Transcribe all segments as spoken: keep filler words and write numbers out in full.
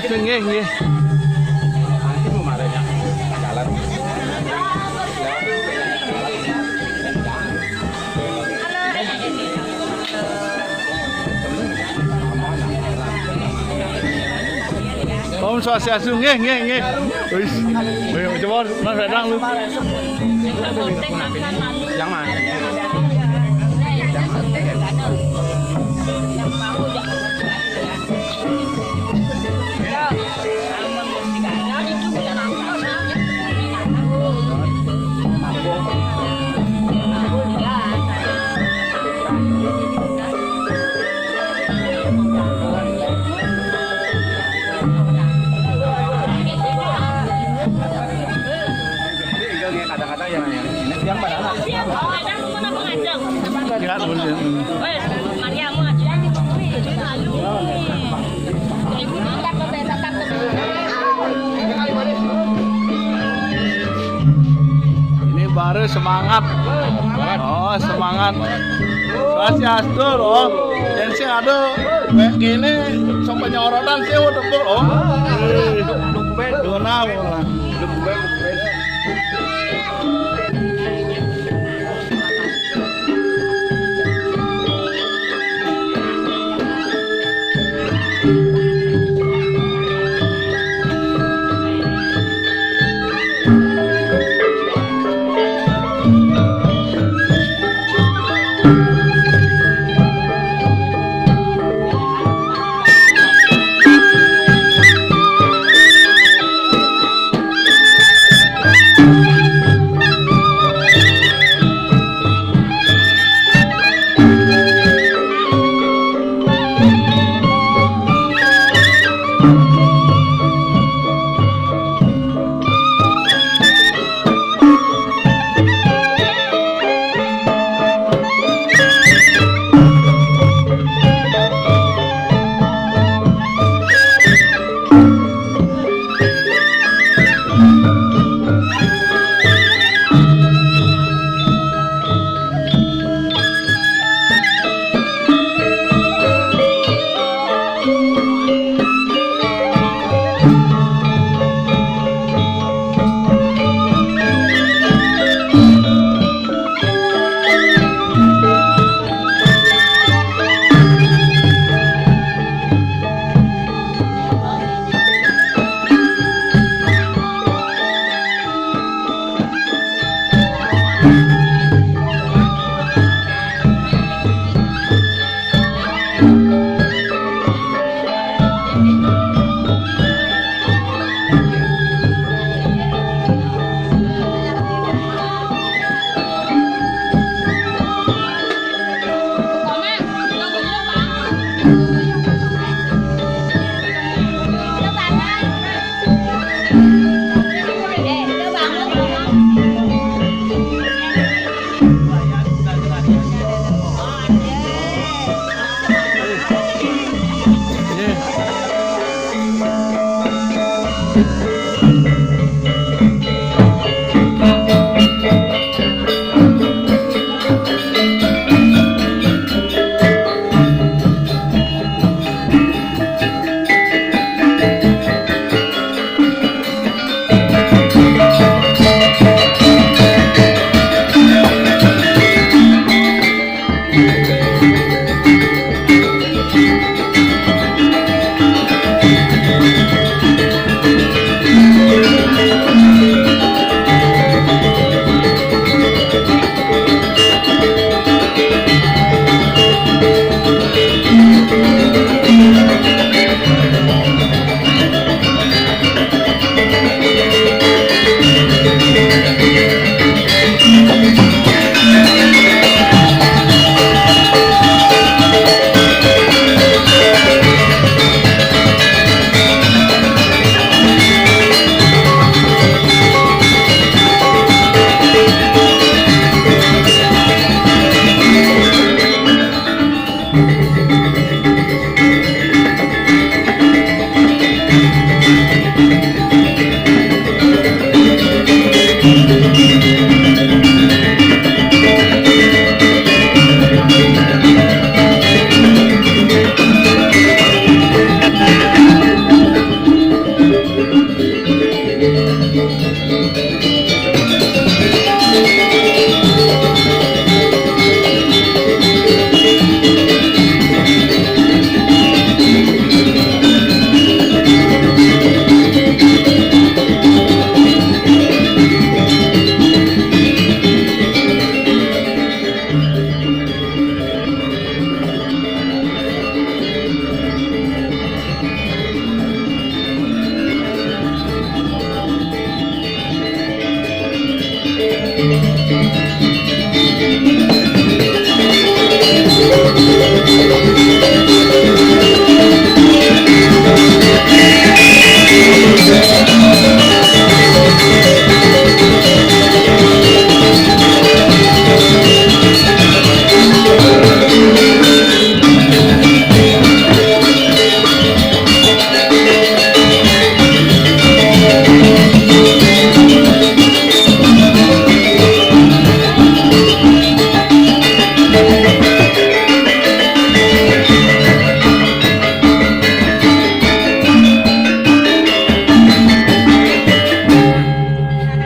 Nggih, nggih. Om Swastiastu, nggih, nggih, nggih. Wis. Ayo, coba Mas Dadang lu. Yang mana? Kadang-kadang yang, yang ini, yang mana? Siap, ada pun apa ngajak? Wes, Mariamu aja. Ini baru semangat. Oh, semangat. Swastiastu, oh. Yang sih ada kayak gini, sok penyorotan sih udah tepuk, oh. Eh, dua enam.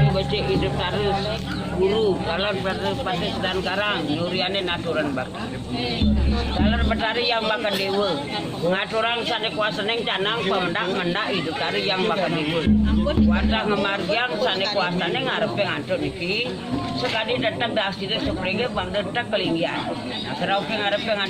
Becik idup tarus guru, kalan pada patis dan karang, nyuriane naturan bakti. Daler Betari yang makan dewa, ngaturang sane kuasaning canang pamendak-mendak idup tari yang makan dewa. Watah ngemargiang sane kuasane ngarepe ngantun niki, sakadi tetep dasine sepringe bang tetep kelinggihan. Nah, kerauke ngarepe ngantun